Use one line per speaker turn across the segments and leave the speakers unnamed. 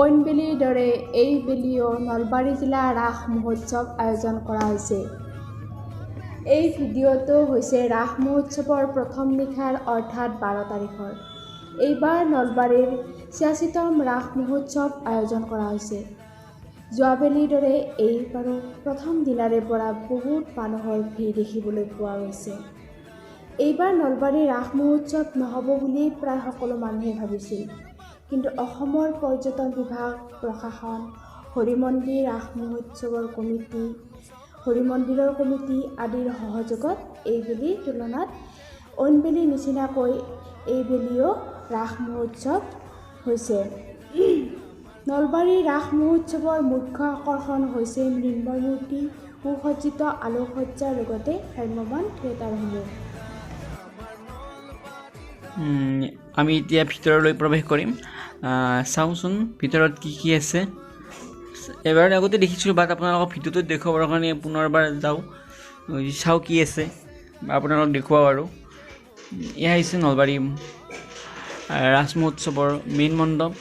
অইনবেলিৰ দৰে এইবেলিও নলবাৰী জিলা ৰাস মহোৎসৱ আয়োজন কৰা হৈছে। এই ভিডিঅ'টো হৈছে ৰাস মহোৎসৱৰ প্ৰথম নিশাৰ অৰ্থাৎ 12 তাৰিখৰ। এইবাৰ নলবাৰীৰ 86তম ৰাস মহোৎসৱ আয়োজন কৰা হৈছে। যোৱাবেলিৰ দৰে এইবাৰো প্ৰথম দিনাৰে পৰা বহুত মানুহৰ ভিৰ দেখিবলৈ পোৱা গৈছে। এইবাৰ নলবাৰীৰ ৰাস মহোৎসৱ নহ'ব বুলিয়েই প্ৰায় সকলো মানুহে ভাবিছিল, কিন্তু অসমৰ পৰ্যটন বিভাগ, প্ৰশাসন, হৰিমন্দিৰ ৰাস মহোৎসৱৰ কমিটি, হৰিমন্দিৰৰ কমিটি আদিৰ সহযোগত এইবেলিৰ তুলনাত অইনবেলিৰ নিচিনাকৈ এইবেলিও ৰাস মহোৎসৱ হৈছে। নলবাৰীৰ ৰাস মহোৎসৱৰ মুখ্য আকৰ্ষণ হৈছে মৃন্ময় মূৰ্তি, সুসজ্জিত আলোকসজ্জাৰ লগতে ভ্ৰাম্যমাণ থিয়েটাৰসমূহ।
আমি এতিয়া ভিতৰলৈ প্ৰৱেশ কৰিম। চাওঁচোন ভিতৰত কি কি আছে। এবাৰ আগতে দেখিছিলোঁ, বাট আপোনালোকক ভিডিঅ'টোত দেখুৱাবৰ কাৰণে পুনৰবাৰ যাওঁ, চাওঁ কি আছে, আপোনালোকক দেখুৱাওঁ। আৰু এয়া হৈছে নলবাৰী ৰাস মহোৎসৱৰ মেইন মণ্ডপ।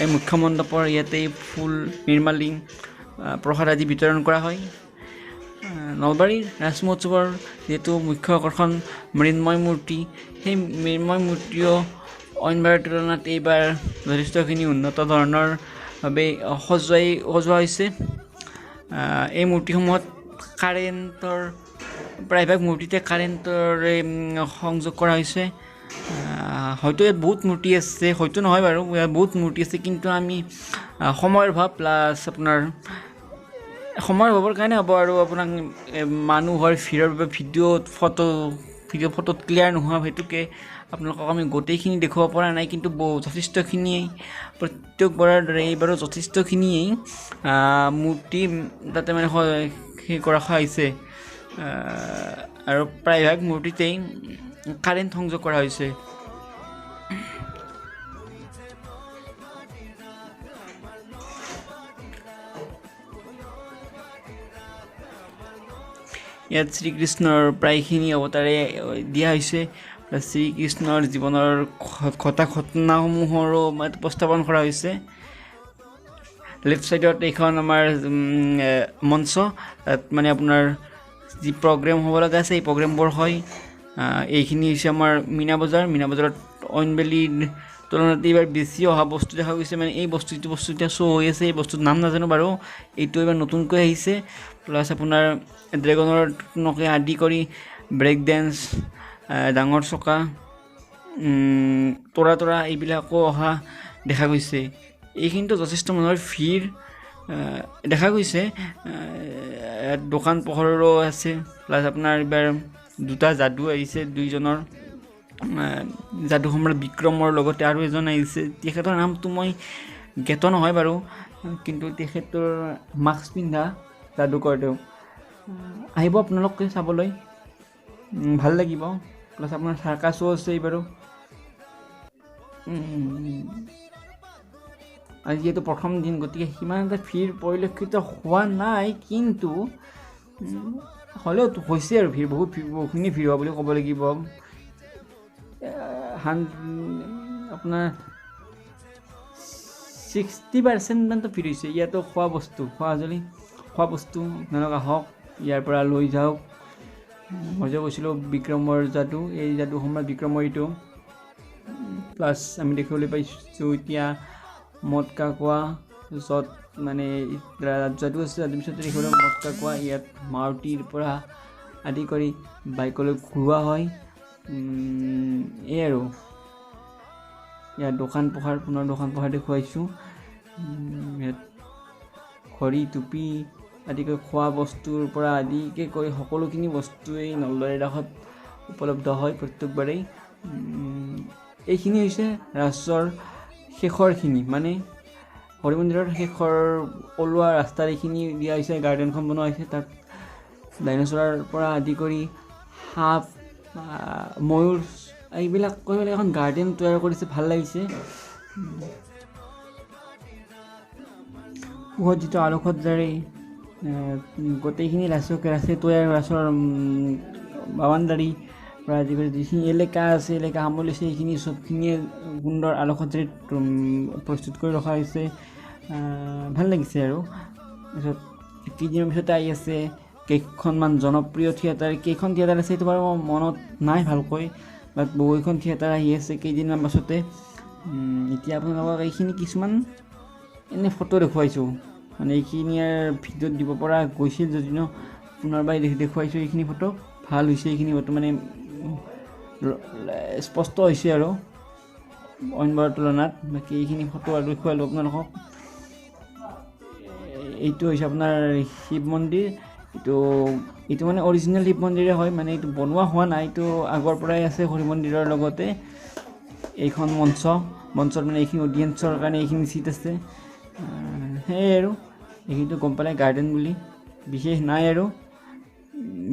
এই মুখ্য মণ্ডপৰ ইয়াতেই ফুল, নিৰ্মালী, প্ৰসাদ আদি বিতৰণ কৰা হয়। নলবাৰীৰ ৰাস মহোৎসৱৰ যিহেতু মুখ্য আকৰ্ষণ মৃন্ময় মূৰ্তি, সেই মৃন্ময় মূৰ্তিও অইনবাৰৰ তুলনাত এইবাৰ যথেষ্টখিনি উন্নত ধৰণৰ ভাৱে সজোৱা হৈছে। এই মূৰ্তিসমূহত কাৰেণ্টৰ, প্ৰায়ভাগ মূৰ্তিতে কাৰেণ্টৰে সংযোগ কৰা হৈছে। হয়তো ইয়াত বহুত মূৰ্তি আছে, হয়তো নহয় বাৰু, ইয়াত বহুত মূৰ্তি আছে, কিন্তু আমি সময়ৰ অভাৱ প্লাছ আপোনাৰ সময়ৰ অভাৱৰ কাৰণে হ'ব আৰু আপোনাক মানুহৰ ভিৰৰ বাবে ভিডিঅ'ত ভিডিঅ' ফটোত ক্লিয়াৰ নোহোৱা হেতুকে আপোনালোকক আমি গোটেইখিনি দেখুৱাব পৰা নাই, কিন্তু যথেষ্টখিনিয়েই প্ৰত্যেকবাৰৰ দৰে এইবাৰো যথেষ্টখিনিয়েই মূৰ্তি তাতে মানে সেই কৰা হৈছে। আৰু প্ৰায়ভাগ মূৰ্তিতেই কাৰেণ্ট সংযোগ কৰা হৈছে। ইয়াত শ্ৰীকৃষ্ণৰ প্ৰায়খিনি অৱতাৰে দিয়া হৈছে। শ্ৰীকৃষ্ণৰ জীৱনৰ ঘটা ঘটনাসমূহৰো উপস্থাপন কৰা হৈছে। লেফ্ট ছাইডত এইখন আমাৰ মঞ্চ, তাত মানে আপোনাৰ যি প্ৰগ্ৰেম হ'ব লগা আছে এই প্ৰগ্ৰেমবোৰ হয়। এইখিনি হৈছে আমাৰ মীনা বজাৰ। মীনা বজাৰত অইনবেলিৰ তুলনাত এইবাৰ বেছি অহা বস্তু দেখা গৈছে। মানে এই বস্তু, যিটো বস্তু এতিয়া শ্ব' হৈ আছে, এই বস্তুৰ নাম নাজানো বাৰু, এইটো এইবাৰ নতুনকৈ আহিছে। প্লাছ আপোনাৰ ড্ৰেগনৰ নকে আদি কৰি ব্ৰেক ডেন্স, ডাঙৰ চকা, তৰা তৰা এইবিলাকো অহা দেখা গৈছে। এইখিনিতো যথেষ্ট মানুহৰ ভিৰ দেখা গৈছে। দোকান পোহাৰৰো আছে। প্লাছ আপোনাৰ এইবাৰ দুটা যাদু আহিছে, দুইজনৰ যাদু সম্ৰাট বিক্ৰমৰ লগতে আৰু এজন আহিছে। তেখেতৰ নামটো মই জ্ঞাত নহয় বাৰু, কিন্তু তেখেতৰ মাস্ক পিন্ধা যাদুকৰ তেওঁ। আহিব আপোনালোকে চাবলৈ, ভাল লাগিব। প্লাছ আপোনাৰ চাৰ্কাছো আছে এইবাৰো। আজি যিহেতু প্ৰথম দিন, গতিকে সিমান এটা ভিৰ পৰিলক্ষিত হোৱা নাই, কিন্তু হ'লেও হৈছে আৰু ভিৰ, বহুত ভিৰ, বহুখিনি ভিৰ হোৱা বুলি ক'ব লাগিব। আপোনাৰ 60% মানতো ভিৰ হৈছে। ইয়াতো খোৱা বস্তু, খোৱা সঁজুলি, খোৱা বস্তু আপোনালোক আহক, ইয়াৰ পৰা লৈ যাওক। মই যে কৈছিলোঁ বিক্ৰমৰ যাদু, এই যাদু সম্ৰাট বিক্ৰমৰ এইটো। প্লাছ আমি দেখিবলৈ পাইছোঁ এতিয়া মটকা কোৱা, য'ত মানে যাদু আছে, যাদুৰ পিছতে দেখিবলৈ মটকা কোৱা। ইয়াত মাৰুতিৰ পৰা আদি কৰি বাইকলৈ ঘূৰোৱা হয়। এই আৰু ইয়াত দোকান পোহাৰ, পুনৰ দোকান পোহাৰ দেখুৱাইছোঁ। ইয়াত ঘড়ী, টুপি আদি কৰি খোৱা বস্তুৰ পৰা আদিকে কৰি সকলোখিনি বস্তুৱেই নলবাৰী ৰাসত উপলব্ধ হয় প্ৰত্যেকবাৰেই। এইখিনি হৈছে ৰাসৰ শেষৰখিনি, মানে হৰিমন্দিৰৰ শেষৰ ওলোৱা ৰাস্তাৰ এইখিনি দিয়া হৈছে, গাৰ্ডেনখন বনোৱা হৈছে। তাত ডাইন'চৰৰ পৰা আদি কৰি সাপ, ময়ূৰ এইবিলাক কৈ পেলাই এখন গাৰ্ডেন তৈয়াৰ কৰিছে, ভাল লাগিছে। সুসজ্জিত আলোকসজ্জাৰে গোটেইখিনি ৰাসকে ৰাসে তৈয়াৰ, ৰাসৰ বাউণ্ডাৰী পৰা আদি কৰি যিখিনি এলেকা আছে, এলেকা সামৰিছে, সেইখিনি চবখিনিয়ে সুন্দৰ আলোকসজ্জাৰে প্ৰস্তুত কৰি ৰখা হৈছে। ভাল লাগিছে। আৰু তাৰপিছত কেইদিনৰ পিছতে আহি আছে কেইখনমান জনপ্ৰিয় থিয়েটাৰ। কেইখন থিয়েটাৰ আছে সেইটো বাৰু মোৰ মনত নাই ভালকৈ, বাট বহুকেইখন থিয়েটাৰ আহি আছে কেইদিনমান পাছতে। এতিয়া আপোনালোকক এইখিনি কিছুমান এনেই ফটো দেখুৱাইছোঁ, মানে এইখিনি আৰু ভিডিঅ'ত দিব পৰা গৈছিল যদিও পুনৰবাৰ দেখুৱাইছোঁ। এইখিনি ফটো ভাল হৈছে, এইখিনি ফটো মানে স্পষ্ট হৈছে আৰু অইনবাৰৰ তুলনাত। বাকী এইখিনি ফটো আৰু দেখুৱালোঁ আপোনালোকক। এইটো হৈছে আপোনাৰ শিৱ মন্দিৰ। এইটো মানে অৰিজিনেল শিৱ মন্দিৰে হয়, মানে এইটো বনোৱা হোৱা নাই, এইটো আগৰ পৰাই আছে হৰি মন্দিৰৰ লগতে। এইখন মঞ্চ, মঞ্চত মানে এইখিনি অডিয়েঞ্চৰ কাৰণে এইখিনি চিট আছে। সেয়াই আৰু এইখিনিতো গম পালে গাৰ্ডেন বুলি, বিশেষ নাই আৰু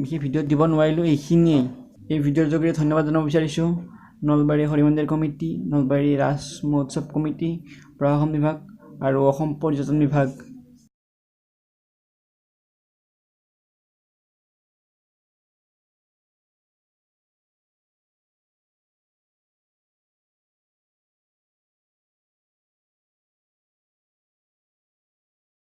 বিশেষ ভিডিঅ'ত দিব নোৱাৰিলোঁ, এইখিনিয়েই। এই ভিডিঅ'ৰ যোগেৰে ধন্যবাদ জনাব বিচাৰিছোঁ নলবাৰী হৰি মন্দিৰ কমিটি, নলবাৰী ৰাস মহোৎসৱ কমিটি, প্ৰশাসন বিভাগ আৰু অসম পৰ্যটন বিভাগ।